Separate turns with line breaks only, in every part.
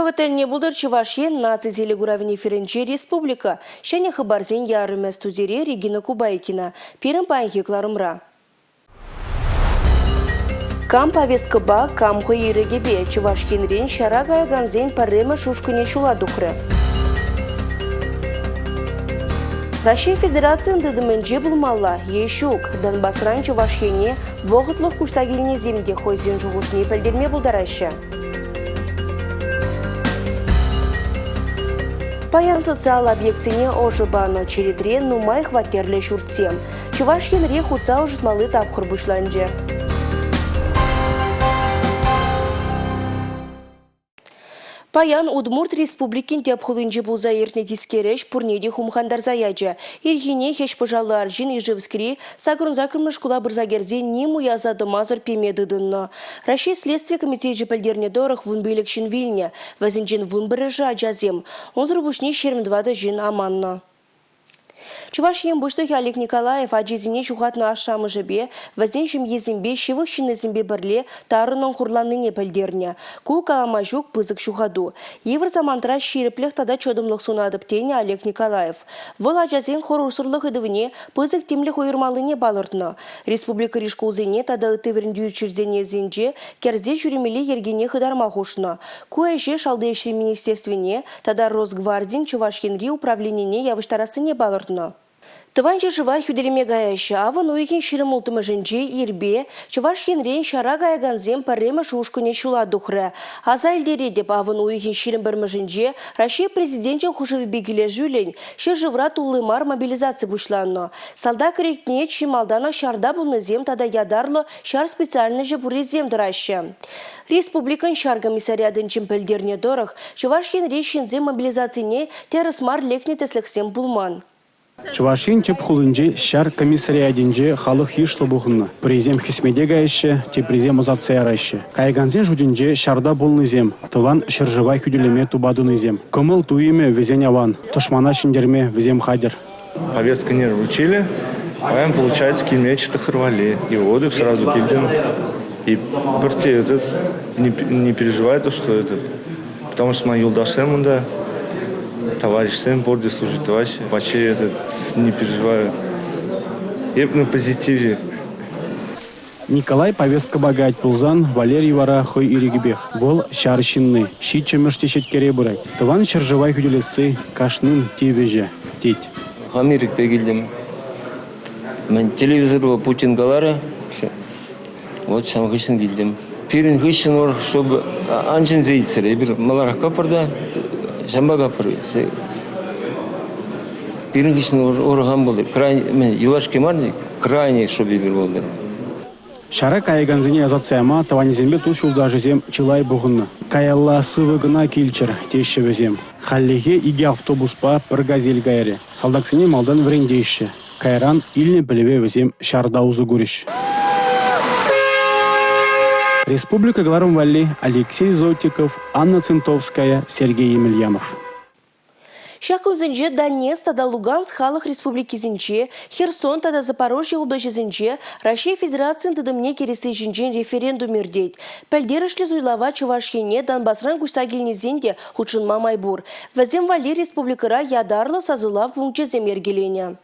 Вӑхӑт тӗлне пултӑр Чӑваш Ен наци телекуравӗн эфирӗнче республика ҫӗнӗ хыпарсен ярӑмӗ студире Регина Кубайкина. Пирӗн паянхи кӑларӑмра. Кам повесткӑпа, кам хӑй ирӗкӗпе Чӑваш Енрен ҫара каякансен пӗрремӗш ушкӑнӗ ҫула тухрӗ. Раҫҫей Федерацийӗн тытӑмӗнче пулмалла е ҫук, Донбасран Чӑваш Ене вӑхӑтлӑх куҫса килнисем те хӑйсен шухӑшне пӗлтерме пултараҫҫӗ. Паян социаллӑ объектсене ӑшӑ панӑ черетре нумай хваттерлӗ ҫуртсем. Чӑваш Енре хутса ӑшӑтмалли тапхӑр пуҫланчӗ. Паян Удмурт Республикин тӗп хулинче пулса иртнӗ тискер ӗҫ пурне те хумхантарса ячӗ. Ирхине хӗҫ-пӑшаллӑ арҫын Ижевскри сакӑрӑн шкула пырса кӗрсе ним уяса тӑмасӑр пеме тытӑннӑ. Раҫҫей Следстви комитечӗ пӗлтернӗ тӑрӑх, 15 ҫын вилнӗ, вӗсенчен 11-шӗ ачасем. Унсӑр пуҫне 24 ҫын аманнӑ. Чӑваш Ен Пуҫлӑхӗ Олег Николаев ачисене ҫухатнӑ ашшӗ-амӑшӗпе, вӗсен ҫемйисемпе, ҫывӑх ҫыннисемпе пӗрле тарӑннӑн хурланнине пӗлтернӗ. Ку калама ҫук пысӑк ҫухату. Йывӑр самантра ҫирӗплӗх тата чӑтӑмлӑх сунатӑп, тенӗ Олег Николаев. Вӑл ачасен хӑрушсӑрлӑх ыйтӑвне пысӑк тимлӗх уйӑрмаллине палӑртнӑ. Республикӑри шкулсене тата ытти вӗрентӳ учрежденийӗсенче кӗрсе ҫӳремелли йӗркене хытарма хушнӑ. Ку ӗҫе Шалти ӗҫсен министерствине тата Росгвардин Чӑваш Енри управленине явӑҫтарассине палӑртнӑ. Тӑван ҫӗршыва хӳтӗлеме каяҫҫӗ. Авӑн уйӑхӗн 26-мӗшӗнче ирпе Чӑваш Енрен ҫара каякансен пӗрремӗш ушкӑнӗ ҫула тухрӗ. Аса илтеретӗп, авӑн уйӑхӗн 21-мӗшӗнче Раҫҫей Президенчӗн хушӑвӗпе килӗшӳллӗн ҫӗршывра тулли мар мобилизаци пуҫланнӑ. Салтак ретне чи малтанах ҫарта пулнисем тата ятарлӑ ҫар специальноҫӗ пуррисем тӑраҫҫӗ. Республикӑн ҫар комиссариатӗнчен пӗлтернӗ тӑрӑх, Чӑваш Енри ҫынсем мобилизацине тӗрӗс мар лекнӗ тӗслӗхсем пулман.
Чӑваш Ен тӗп хулинчи ҫар комиссариатӗнче халӑх йышлӑ пухӑннӑ. Пӗрисем хӗсмете каяҫҫӗ, теприсем ӑсатса яраҫҫӗ. Каякансен шутӗнче ҫарта пулнисем, Тӑван ҫӗршыва хӳтӗлеме тупа тунисем. Кӑмӑл-туйӑмӗ вӗсен аван, тӑшмана ҫӗнтерме вӗсем хатӗр.
Повестка не вручили. Паян, получается, килме тӑхӑрвалли. И вот сразу килтӗм. И пӗртте этот не переживаю, то, что этот. Потому что ман юлташсем унта, товарищсем пурте служить тӑваҫҫӗ. Вообще этот не переживаю. Эп на позитиве.
Николай повесткӑпа каять пулсан, Валерий вара хӑй ирӗкӗпех. Вӑл ҫар ҫынни, ҫиччӗмӗш теҫеткере пырать. Тӑван ҫӗршыва хӳтӗлесси кашнин тивӗҫӗ, тет.
Хам ирӗкпе килтӗм. Мӗн телевизорпа Путин каларӗ, вот ҫавӑн хыҫҫӑн килтӗм. Пирӗн хыҫҫӑн урӑх, чтобы ан чӗнсе илтсӗр. Эпир маларах капӑр та, ҫампа капӑр. Пирӗн хыҫҫӑн урӑх ан пултӑр. Крайне, юлашки мар, крайне, чтобы эпир пултӑр.
Ҫара каякансене ӑсатса яма тӑванӗсемпе тус-юлташӗсем чылай пухӑннӑ. Каялла сывӑ кӑна килччӗр, теҫҫӗ вӗсем. Хальлӗхе икӗ автобуспа пӗр «Газель» кайрӗ. Салтаксене малтан вӗрентеҫҫӗ. Кайран илнӗ пӗлӗве вӗсем ҫарта усӑ курӗҫ. Республика кӑларӑм валли Алексей Зотиков, Анна Центовская, Сергей Емельянов.
Ҫак кунсенче Донецк тата Луганск халӑх республикисенче, Херсон тата Запорожье облаҫӗсенче Раҫҫей Федерацийӗн тытӑмне кӗресси ҫинчен референдум иртет. Пӗлтерӗшлӗ суйлава Чӑваш Ене Донбасран куҫса килнисен те хутшӑнма май пур. Вӗсем валли республикӑра ятарлӑ сасӑлав пункчӗсем йӗркеленӗ.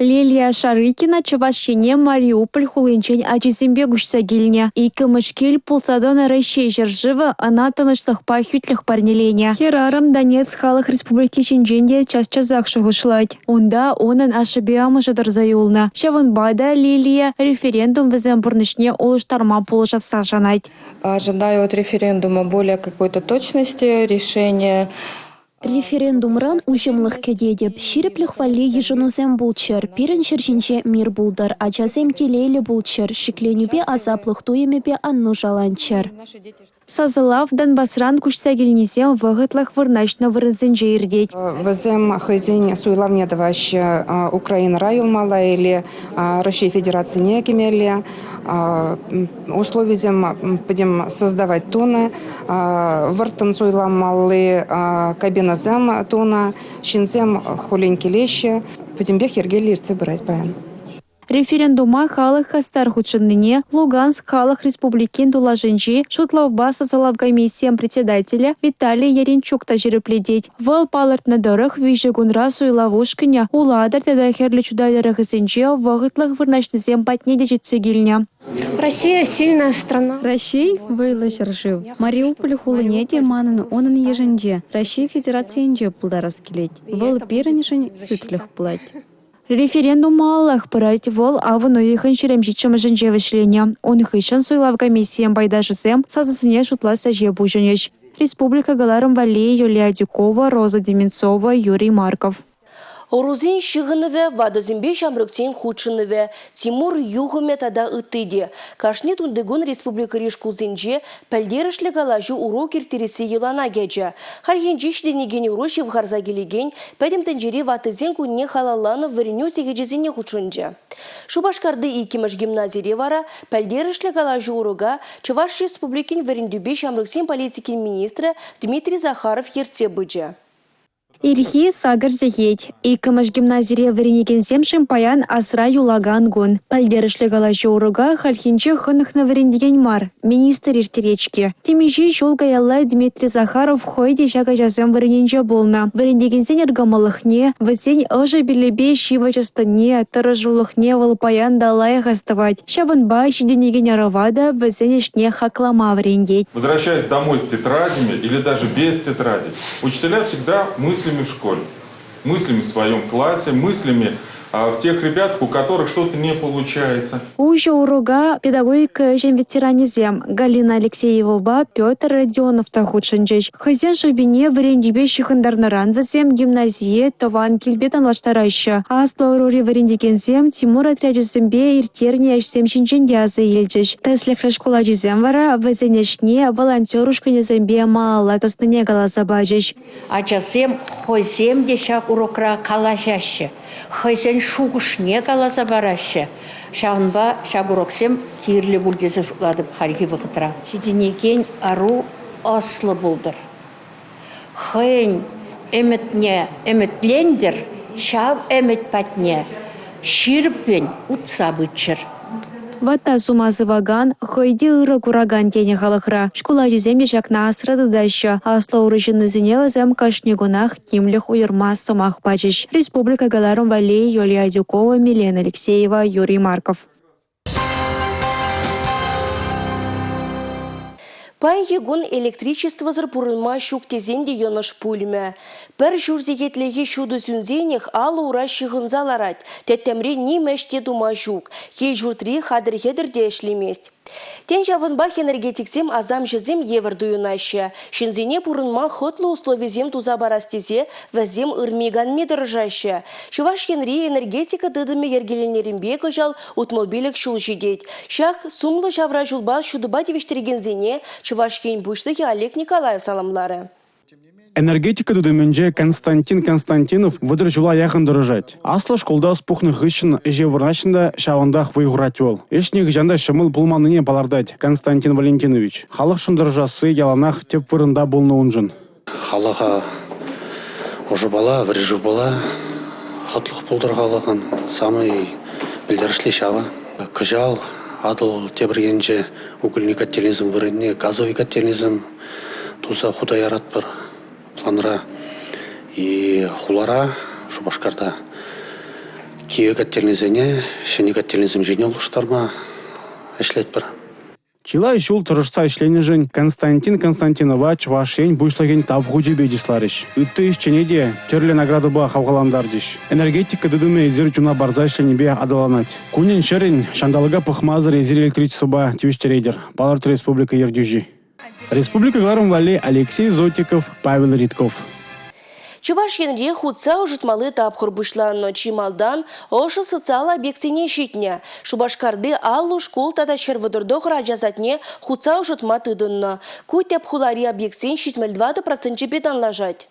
Лилия Шарыкина Чӑваш Ене Мариуполь хулинчен ачисемпе куҫса килнӗ. Иккӗмӗш кил пулса тӑнӑ Раҫҫей ҫӗршывӗ ӑна тӑнӑҫлӑхпа хӳтлӗх парнеленӗ. Хӗрарӑм Донецк Халӑх Республики ҫинчен те час-часах шухӑшлать. Унта унӑн ашшӗпе амӑшӗ тӑрса юлнӑ. Ҫавӑнпа та Лилия референдум вӗсен пурнӑҫне улӑштарма пулӑшасса шанать.
Ожидаю от референдума более какой-то точности решения.
Референдумран уҫӑмлӑх кӗтетӗп, ҫирӗплӗх валли йышӑнусем пулччӑр, пирӗн ҫӗр ҫинче мир пултӑр, ачасем телейлӗ пулччӑр, шикленӳпе асаплӑх туйӑмӗпе ан нушаланччӑр.
Сасӑлав Донбасран куҫса килнисем вӑхӑтлӑх вырнаҫнӑ вырӑнсенче иртет.
Вӗсем хӑйсен суйлавне тӑваҫҫӗ, Украинӑра юлмалла или Раҫҫей Федерацине кӗмелле. Условисем пӗтӗм создавать тунӑ, вӑрттӑн суйламалли кабинӑсем тунӑ, ҫынсем хуллен килеҫҫӗ. Пӗтӗмпех йӗркеллӗ иртсе пырать паян.
Референдума халӑх хастар хутшӑннине Луганск Халӑх Республикин тулашӗнчи шутлавпа сасӑлав комиссийӗн председателӗ Виталий Яринчук та ҫирӗплетет. Вӑл палӑртнӑ тӑрӑх, 3 кунра суйлав ушкӑнӗ Улатӑр тата Хӗрлӗ Чутай тӑрӑхӗсенче вӑхӑтлӑх вырнаҫнисем патне те ҫитсе килнӗ.
Россия сильная страна.
Раҫҫей – вӑйлӑ ҫӗршыв. Мариуполь хулине те манӑн унӑн йышӗнче, Раҫҫей Федерацийӗнче пултарас килет. Вӑл пирӗншӗн хӳтлӗх пулать».
Референдум малаллах пырать, вӑл авӑн уйӑхӗн 27-мӗшӗнче вӗҫленӗ. Ун хыҫҫӑн суйлав комиссийӗн пайташӗсем сасӑсене шутлас ӗҫе пуҫӑнӗҫ. Республика кӑларӑм валли Юлия Адюкова, Роза Деменцова, Юрий Марков.
Ӑрусен ҫыхӑнӑвӗ, ватӑсемпе ҫамрӑксен хутшӑнӑвӗ, Тимур юхӑмӗ тата ытти те. Кашни тунтикун республикӑри шкулсенче пӗлтерӗшлӗ калаҫу урок ирттересси йӑлана кӗчӗ. Хальхинче ҫитӗнекен ӑру ҫывхарса килекен Пӗтӗм тӗнчери ваттисен кунне халалланӑ вӗренӳ сехечӗсене хутшӑнчӗ. Шупашкарти иккӗмӗш гимназире вара пӗлтерӗшлӗ калаҫу урока Чӑваш Республикин вӗрентӳпе ҫамрӑксен политикин министрӗ Дмитрий Захаров ертсе пычӗ.
Ирхи 8 сехет. Иккӗмӗш гимназире вӗренекенсемшӗн паян асра юлакан кун. Пӗлтерӗшлӗ калаҫу урока хальхинче хӑнӑхнӑ вӗрентекен мар, министр ирттерет-ҫке. Темиҫе ҫул каялла Дмитрий Захаров хӑй те ҫак ачасем вырӑнӗнче пулнӑ. Вӗрентекенсен ыркӑмӑллӑхне, вӗсен ӑшӑ пилӗпе ҫивӗч ӑс-тӑнне, тӑрӑшулӑхне вӑл паян та лайӑх астӑвать. Ҫавӑнпа ҫитӗнекен ӑрӑва та вӗсен ӗҫне хаклама вӗрентет.
Возвращаясь домой с тетрадями или даже без тетрадей, Учителя всегда мыслями в школе, мыслями в своем классе, мыслями в тех ребятах, у которых что-то не получается.
Уҫӑ урока педагогика ӗҫӗн ветеранӗсем Галина Алексеевӑпа Петр Родионов та хутшӑнчӗҫ. Хӑйсен шӑпине вӗрентӳпе ҫыхӑнтарнӑран вӗсем гимназие тӑван килпе танлаштараҫҫӗ. Аслӑ ӑрури вӗрентекенсем Тимур отрячӗсемпе ирттернӗ ӗҫсем ҫинчен те аса илчӗҫ. Тӗслӗхлӗ шкул ачисем вара вӗсен ӗҫне волонтер ушкӑнӗсемпе малалла тӑснине каласа пачӗҫ.
Ачасем хӑйсем те ҫак урокра калаҫаҫҫӗ, хӑйсен шухӑшне каласа параҫҫӗ. Ҫавӑнпа ҫак уроксем кирлӗ пуль тесе шутлатӑп хальхи вӑхӑтра. Ҫитӗнекен ӑру ӑслӑ пултӑр. Хӑйӗн ӗмӗтне ӗмӗтлентӗр, ҫав ӗмӗт патне ҫирӗппӗн утса пыччӑр.
Ватта сума сӑвакан, хӑй те ырӑ куракан тенӗ халӑхра. Шкул ачисем те ҫакна асра тытаҫҫӗ. Аслӑ ӑру ҫыннисене вӗсем кашни кунах тимлӗх уйӑрма сӑмах пачӗҫ. Республика кӑларӑм валли Юлия Адюкова, Милена Алексеева, Юрий Марков.
Паянхи кун электричествӑсӑр пурӑнма ҫук тесен те йӑнӑш пулмӗ. Пӗр ҫур сехетлӗхе ҫутӑ сӳнсенех алӑ-ура ҫыхӑнса ларать, тӗттӗмре ним ӗҫ те тума ҫук, кил-ҫуртри хатӗр-хӗтӗр те ӗҫлемест. Тен, ҫавӑнпах энергетиксем асамҫӑсем евӗр туйӑнаҫҫӗ. Ҫынсене пурӑнма хӑтлӑ условисем туса парас тесе вӗсем ырми-канми тӑрӑшаҫҫӗ. Чӑваш Енри энергетика тытӑмӗ йӗркеленнӗренпе кӑҫал 65 ҫул ҫитет. Ҫак сумлӑ ҫавра ҫулпа ҫутӑпа тивӗҫтерекенсене Чӑваш Ен Пуҫлӑхӗ Олег Николаев саламларӗ.
Энергетика тытӑмӗнче Константин Константинов 30 ҫула яхӑн тӑрӑшать. Аслӑ шкулта ӑс пухнӑ хыҫҫӑн ӗҫе вырнаҫнӑ та ҫавӑнтах вӑй хурать вӑл. Ӗҫ нихӑҫан та ҫӑмӑл пулманнине палӑртать Константин Валентинович. Халӑхшӑн тӑрӑшасси яланах тӗп вырӑнта пулнӑ уншӑн.
Халӑха ӑшӑпала, вӗри шывпала хӑтлӑх пултӑр халӑхӑн. Самый пӗлтерӗшли ҫавӑ. Кӑҫал Атӑл тепӗр енче угольный котельнӑйсем вырӑнне газовый котельнӑйсем туса хута яратпӑр планра. И хулара, Шупашкарта, кивӗ котельнӑйсене ҫӗнӗ котельнӑйсем ҫине улӑштарма ӗҫлетпӗр.
Чылай ҫул тӑрӑшса ӗҫленӗшӗн Константин Константинова Чӑваш Ен Пуҫлӑхӗн Тав хучӗпе чысларӗҫ. Ытти ӗҫчене те тӗрлӗ наградӑпа хавхалантарчӗҫ. Энергетика тытӑмӗ эсир чуна парса ӗҫленипе аталанать. Кунӗн-ҫӗрӗн ҫанталӑка пӑхмасӑр эсир электричествӑпа тивӗҫтеретӗр, палӑртрӗ республика ертӳҫи. Республика кӑларӑм валли Алексей Зотиков, Павел Ритков.
Чӑваш Енре хутса ӑшӑтмалли тапхӑр пуҫланнӑ. Чи малтан ӑшӑ социаллӑ объектсене ҫитнӗ. Шупашкарти 50 шкул тата 139 ача садне хутса ӑшӑтма тытӑннӑ. Ку тӗп хулари объектсен 74 проценчӗпе танлашать.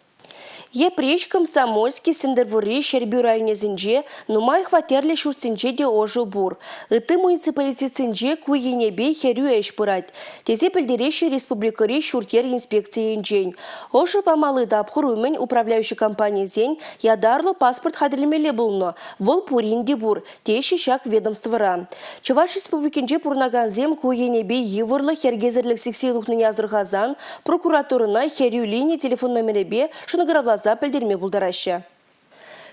Йӗпреҫ, Комсомольски, Сӗнтӗрвӑрри, Ҫӗрпӳ районӗсенче нумай хваттерлӗ ҫуртсенче те ӑшӑ пур. Ытти муниципалитетсенче ку енӗпе хӗрӳ ӗҫ пырать, тесе пӗлтереҫҫӗ республикӑри ҫурт-йӗр инспекцийӗнчен. Ӑшӑ памалли тапхӑр умӗн управляющи компанисен ятарлӑ паспорт хатӗрлемелле пулнӑ, вӑл пурин те пур, теҫҫӗ ҫак ведомствӑра. Чӑваш Республикинче пурӑнакансем ку енӗпе йывӑрлӑх йӗркесӗрлӗх сиксе тухнине асӑрхасан прокуратурӑна хӗрӳ лини телефон номерӗпе шӑнкӑравласа пӗлтерме пултараҫҫӗ.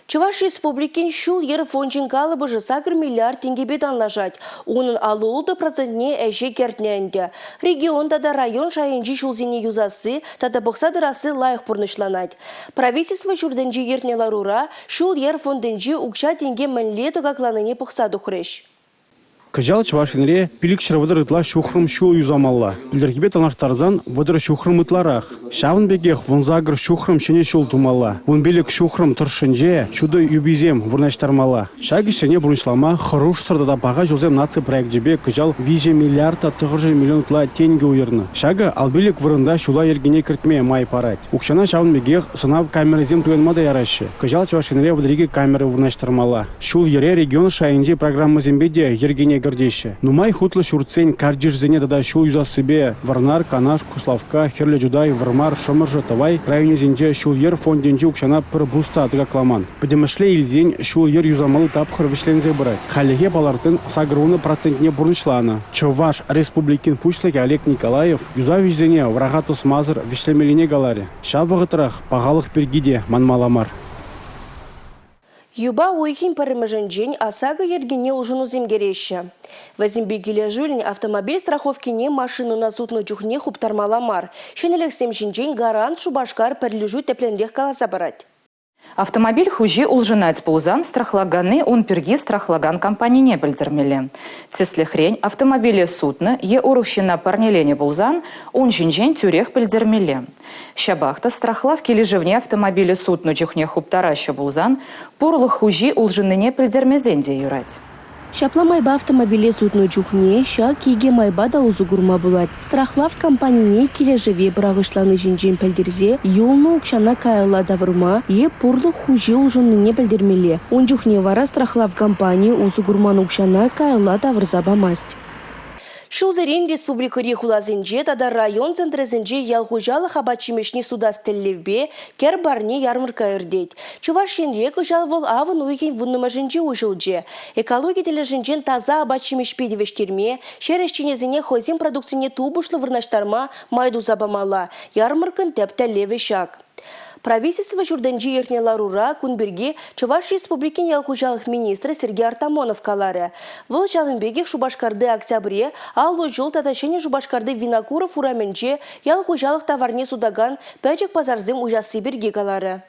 Чӑваш Республикин ҫул-йӗр фончӗн калӑпӑшӗ 8 миллиард тенкӗпе танлашать. Унӑн 56 процентне ӗҫе кӗртнӗ ӗнтӗ. Регион тата район шайӗнчи ҫулсене юсасси тата пӑхса тӑрасси лайӑх пурнӑҫланать. Правительство ҫуртӗнче иртнӗ ларура ҫул-йӗр фондӗнчи укҫа-тенке мӗнле тӑкакланине пӑхса тухрӗҫ.
Кӑҫал Чӑваш Енре 530 ытла ҫухрӑм ҫул юсамалла. Пӗлтӗрхипе танлаштарсан 30 ҫухрӑм ытларах. Ҫавӑн пекех 18 ҫухрӑм ҫӗнӗ ҫул тумалла. 15 ҫухрӑм тӑршшӗнче ҫутӑ юписем вырнаҫтармалла. Ҫак ӗҫсене пурнӑҫлама «Хӑрушсӑр тата паха ҫулсем» наци проекчӗпе кӑҫал 3 миллиард та 900 миллион ытла тенкӗ уйӑрнӑ. Ҫакӑ 55 вырӑнта ҫула йӗркене кӗртме май парать. Укҫана ҫавӑн пекех сӑнав камерисем туянма та яраҫҫӗ. Кӑҫал Чӑваш Енре 32 камера вырнаҫтармалла. Ҫул-йӗре регион шайӗнчи программӑсемпе те йӗркене кӗртеҫҫӗ. Нумай хутлӑ ҫуртсен картишӗсене тата ҫул юсассипе Вӑрнар, Канаш, Куславкка, Хӗрлӗ Чутай, Вӑрмар, Шӑмӑршӑ, Тӑвай районӗсенче ҫул-йӗр фондӗнчи укҫана пӗр пус та тӑкакламан. Пӗтӗмӗшле илсен ҫул-йӗр юсамалли тапхӑр вӗҫленсе пырать. Хальлӗхе палӑртнин 80 процентне пурнӑҫланӑ. Чӑваш Республикин Пуҫлӑхӗ Олег Николаев юсав ӗҫӗсене вӑраха тӑсмасӑр вӗҫлемеллине каларӗ. Ҫав вӑхӑтрах пахалӑх пирки те манмалла мар.
Юпа уйӑхӗн пӗрремӗшӗнчен ОСАГО йӗркине улшӑнусем кӗреҫҫӗ. Вӗсемпе килӗшӳллӗн автомобиль страховкине машинӑна сутнӑ чухне хуптармалла мар. Ҫӗнӗлӗхсем ҫинчен «Гарант Шупашкар» пӗрлешӳ тӗплӗнрех каласа парать.
Автомобиль хуҫи улшӑнать пулсан страхлаканни ун пирки страхлакан компанине пӗлтермелле. Тӗслӗхрен, автомобиле сутнӑ е урӑх ҫынна парнеленӗ пулсан ун ҫинчен тӳрех пӗлтермелле. Ҫапах та страхлав килӗшӗвне автомобиле сутнӑ чухне хуптараҫҫӗ пулсан пурлӑх хуҫи улшӑннине пӗлтермесен те юрать.
Ҫапла майпа автомобиле сутнӑ чухне ҫак икӗ майпа та усӑ курма пулать. Страхлав компанине килӗшӗве пӑрахӑҫлани ҫинчен пӗлтерсе юлнӑ укҫана каялла тавӑрма е пурлӑх хуҫи улшӑннине пӗлтермелле. Ун чухне вара страхлав компанийӗ усӑ курман укҫана каялла тавӑрса памасть. Ҫулсерен республикӑри хуласенче тата район центрӗсенче ял хуҫалӑх апат-ҫимӗҫне сутас тӗллевпе Кӗр парни ярмӑркка иртет. Чӑваш Енре кӑҫал вӑл авӑн уйӑхӗн вуннӑмӗшӗнче уҫӑлчӗ. Экологи тӗлӗшӗнчен таса апат-ҫимӗҫпе тивӗҫтерме, ҫӗр ӗҫченӗсене хӑйсен продукцине тупӑшлӑ вырнаҫтарма май туса памалла. Ярмӑрккӑн тӗп тӗллевӗ ҫак. Правительство ҫуртӗнче иртнӗ ларура кун пирки Чӑваш Республикин ял хуҫалӑх министрӗ Сергей Артамонов каларӗ. Вӑл ҫавӑн пекех Шупашкарти Октябре, 50 ҫул тата Ҫӗнӗ Шупашкарти Винокуров урамӗнче ял хуҫалӑх таварне сутакан пӗчӗк пасарсем уҫасси пирки каларӗ.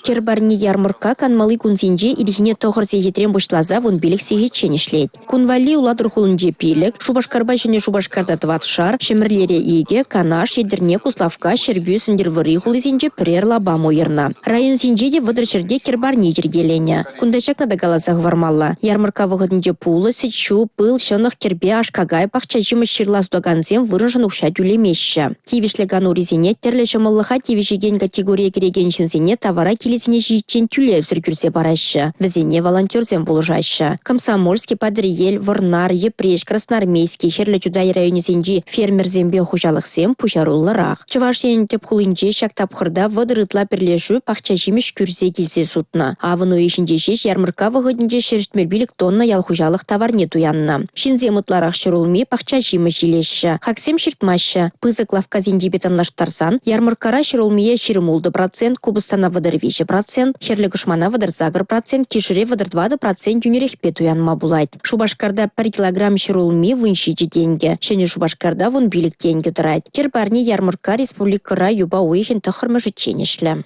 Кӗр парни ярмӑркка канмалли кунсенче ирхине 9 сехетрен пуҫласа 15 сехетчен ӗҫлет. Кун валли Улатӑр хулинче 5, Шупашкарпа Ҫӗнӗ Шупашкарта тӑватшар, Ҫӗмӗрлере 2, Канаш, Етӗрне, Куславкка, Ҫӗрпӳ, Сӗнтӗрвӑрри хулисенче пӗрер лапам уйӑрнӑ. Районсенче те 30 ҫӗрте кӗр парни йӗркеленӗ. Кунта ҫакна та каласа хӑвармалла. Ярмӑркка вӑхӑтӗнче пулӑ, сӗт-ҫу, пыл, ҫӑнӑх, кӗрпе, аш-какай, пахча ҫимӗҫ, ҫырла сутакансем вырӑншӑн укҫа тӳлемеҫҫӗ. Тивӗҫлӗ канурисене тӗрлӗ ҫӑмӑллӑха тивӗҫекен категорие кӗрекен ҫынсене тавара килӗсене ҫитиччен тӳлевсӗр кӳрсе параҫҫӗ. Вӗсене волонтерсем пулӑшаҫҫӗ. Комсомольски, Патӑрьел, Вӑрнар, Йӗпреҫ, Красноармейски, Хӗрлӗ Чутай районӗсенчи фермерсемпе хуҫалӑхсем пуҫаруллӑрах. Чӑваш Енӗн тӗп хулинче ҫак тапхӑрта 30 ытла пӗрлешӳ пахча ҫимӗҫ кӳрсе килсе сутнӑ. Авӑн уйӑхӗнче ҫеҫ ярмӑркка вӑхӑтӗнче 175 тонна ял хуҫалӑх таварне туяннӑ. Ҫынсем ытларах ҫӗрулми, пахча ҫимӗҫ илеҫҫӗ. Хаксем ҫыртмаҫҫӗ. Пысӑк лавккасенчипе танлаштарсан, ярмӑрккара ҫӗрулмие 26 процент, купӑстана 33 процент, хӗрлӗ кӑшмана 38 процент, кишӗре 34 процент йӳнӗрехпе туянма пулать. Шупашкарта пӗр килограмм ҫӗрулми 17 тенкӗ, Ҫӗнӗ Шупашкарта 15 тенкӗ тӑрать. Кӗр парни ярмӑркка республикӑра юпа уйӑхӗн тӑххӑрмӗшӗччен ӗҫлӗ.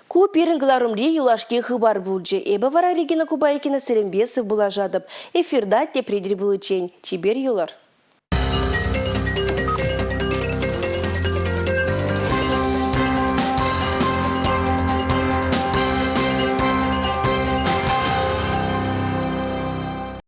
Ку пирӗн кӑларӑмри юлашки хыпар пулчӗ. Эпӗ вара Регина Кубайкина сирӗнпе сывпуллашатӑп. Эфирта тепре тӗл пуличчен. Чипер юлӑр.